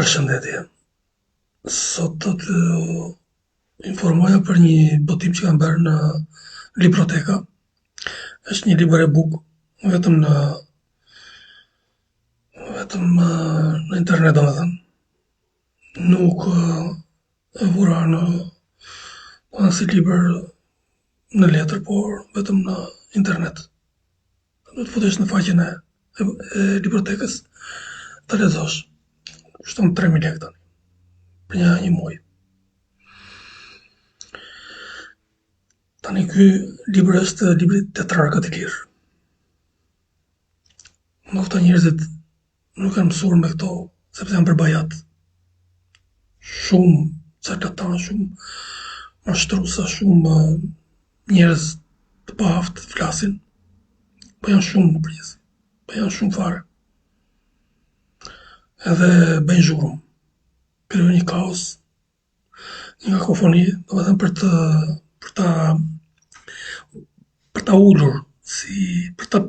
Përshëndetje. Sot do të informoja për një botim që kam bërë në Libroteka. Është një libër e-book vetëm në vetëm në internet, domethënë. Nuk e vura në në si libër në letër, por vetëm në internet. Do të futesh në faqen e, e, e librotekës ta lexosh. Kushton 3000 lekë tani. Për një një muaj. Tani ky libër është libri Tetrarkët Ilirë. Ndoshta njerëzit nuk janë mësuar me këto, sepse janë bërë bajat. Shumë çarlatan, shumë mashtrusa, shumë njerëz të paaftë flasin, po janë shumë në përgjithësi, po janë shumë fare. Edhe bëjnë zhurmë. Krijojnë një kaos, një kakofoni, domethënë për të për ta për ta ulur si për ta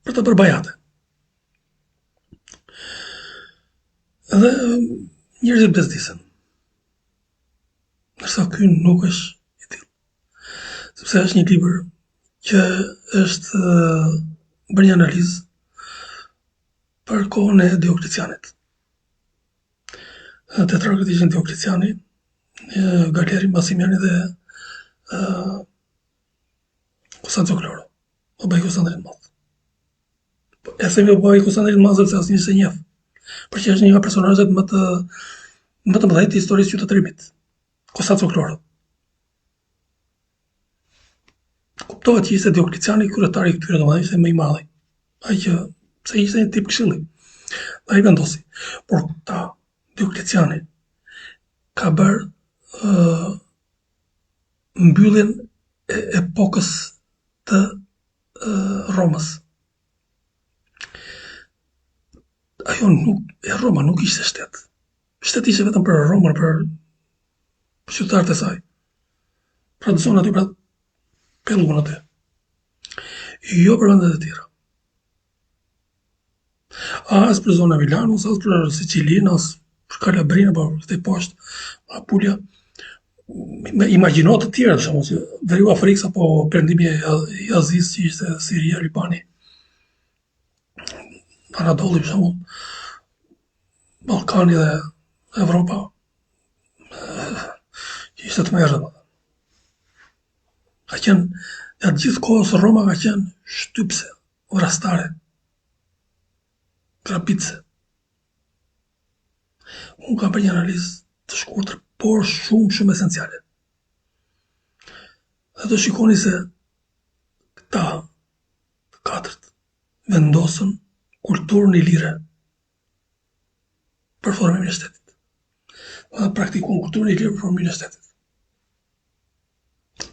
për ta bërë bajate. Edhe njerëzit bezdisen. Ndërsa ky nuk është i tillë. Sepse është një libër që është bërë një analizë për kohën e Dioklecianit. Tetrarkët ishin Diokleciani, Galeri, Massimiani dhe Konstantin Kloro, babai i Konstantinit të Madh. E themi babai i Konstantinit të Madh sepse asnjë s'e njeh. Por që është një nga personazhet më të më të mëdhenj të historisë së qytetërimit. Konstantin Kloro. Kuptohet që ishte Diokleciani kryetari i këtyre, domethënë ishte më i madhi. Ai që pse ishte një tip këshilli. Ai vendosi. Por këta Diokleciani ka bërë ë mbylljen e epokës të Romës. Ajo nuk, e Roma nuk ishte shtet. Shtet ishte vetëm për Romën, për për qytetarët e saj. Për atë zonë aty, për atë pellgun aty. Jo për vendet e tjera. As për zonën e Milanos, as për Sicilinë, as për Kalabrinë, apo këtej poshtë, Apulia. Imagjino të tjera, për shembull, si veriu i Afrikës apo perëndimi i Azisë, që ishte Siria, Libani, Anadolli, për shembull, Ballkani dhe Evropa, që ishte tmerr. Ka qenë, gjatë gjithë kohës Roma ka qenë shtypse, vrastare, grabitëse. Unë kam bërë një analizë të shkurtër, por shumë shumë esenciale. Dhe do shikoni se këta të katërt vendosën kulturën ilire për formimin e shtetit. Dhe praktikuan kulturën ilire për formimin e shtetit.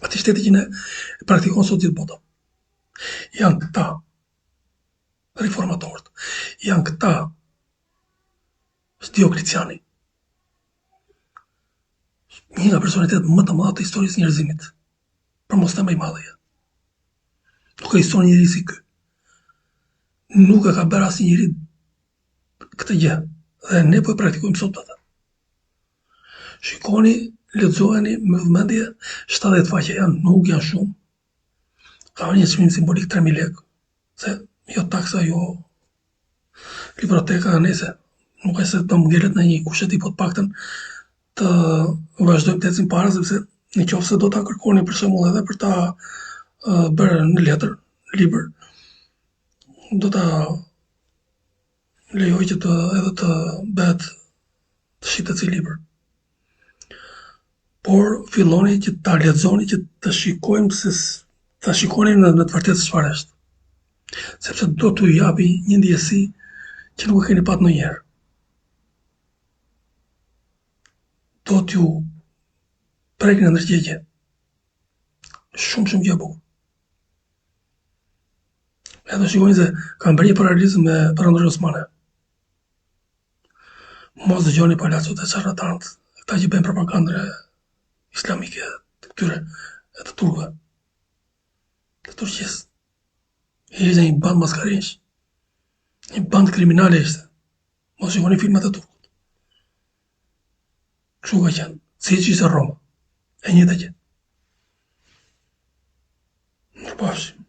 Atij shteti që ne e praktikon sot gjithë bota. Janë këta reformatorët. Janë këta Diokleciani. Një nga personalitetet më të mëdha të historisë njerëzimit. Për mos të më i madhi. Nuk ekziston njeri si ky. Nuk e ka bërë asnjë njeri këtë gjë. Dhe ne po e praktikojmë sot atë. Shikoni, lexojeni me vëmendje, 70 faqe janë, nuk janë shumë. Ka një çmim simbolik 3000 lekë, se jo taksa, jo libroteka, nëse nuk është se do ngelet në një kushtet po të paktën të vazhdojmë të ecim para sepse në qoftë se do ta kërkoni për shembull edhe për ta bërë në letër, libër, do ta lejoj që të edhe të bëhet të shitet si libër. Por filloni që ta lexoni që të shikojmë se ta shikoni në, në të vërtetë se çfarë është. Sepse do t'ju japi një ndjesi që nuk e keni pat ndonjëherë. Do t'ju prekë në ndërgjegje. Shumë shumë gjë e bukur. Edhe shikoni se kam bërë një paralelizëm me Perandorinë Osmane. Mos dëgjoni palaçot e sharlatanët, këta që bëjnë propagandën islamike të këtyre e të turqve, të Turqisë. Ishte një bandë maskarinjsh, një bandë kriminale ishte. Mos shikoni filmat e turkut. Kështu ka qenë. Siç ishte Roma. E njëjta gjë. Mirupafshim.